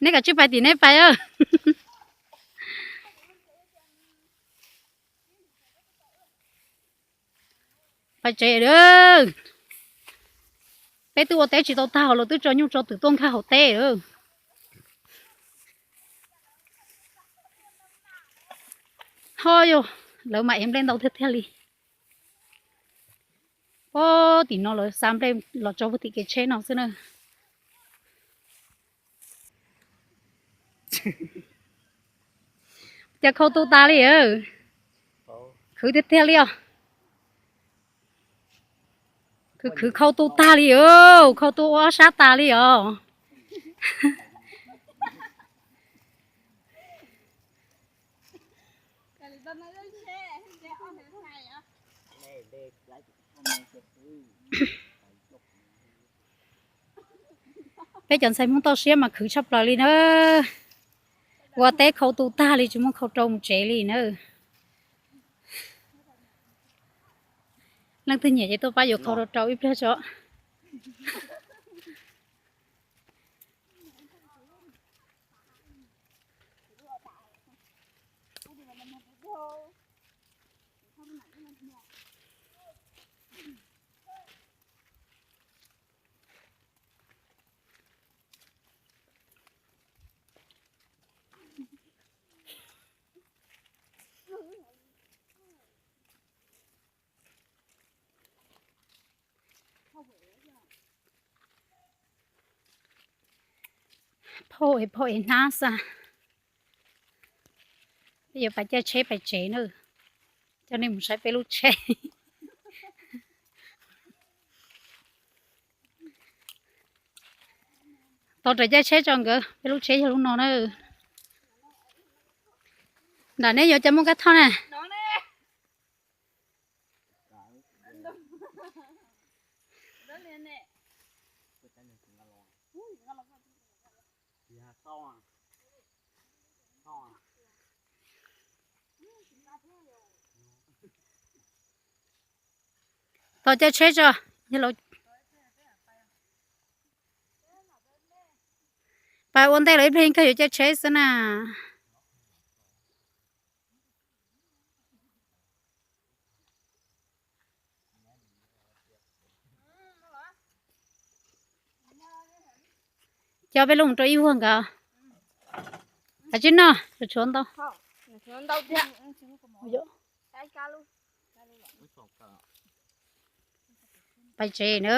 Neb kav tsij pais tim neb pais. Pais tsev. Peb twb ua teb tsis tau tag los twb tso nyuj tso twm tuaj nkag hauv teb. Ho yog lawv mas ev nplej ntau tiag tiag li. Pab tim no lawv xa nplej los tso puag tim kev tsheb no xwb na. Cas khau tu tas li. Khwv tiag tiag li os. Khwv khwv khau tu tag li os, khau tu ua ob sab tas li os. Peb cov ntxhais Hmoob toj siab mas khwv tshaj plaws li na. Ua teb khau tu tag li tsis muaj khau rau mus tsev li na. Leej twg nyiam ces tuaj pab yuav khau rau rau ib pliag tso. Phauj es phauj es hnab xwb. Peb yuav pais caij tsheb pais tsev na. Coj nej mus saib peb lub tsheb. Tos raws caij tsheb tso nkawd, peb lub tsheb yog lub no na. Nram neb yuav cov muaj kab thoj na. Tos caij tsheb tso. Pais ua ntej los ib pliag kawg yuav caij tsheb xwb na. Coj peb lub mus rau ib vuag nkawd. Kav tsij noj, tshuav ntau. Pais tsev na.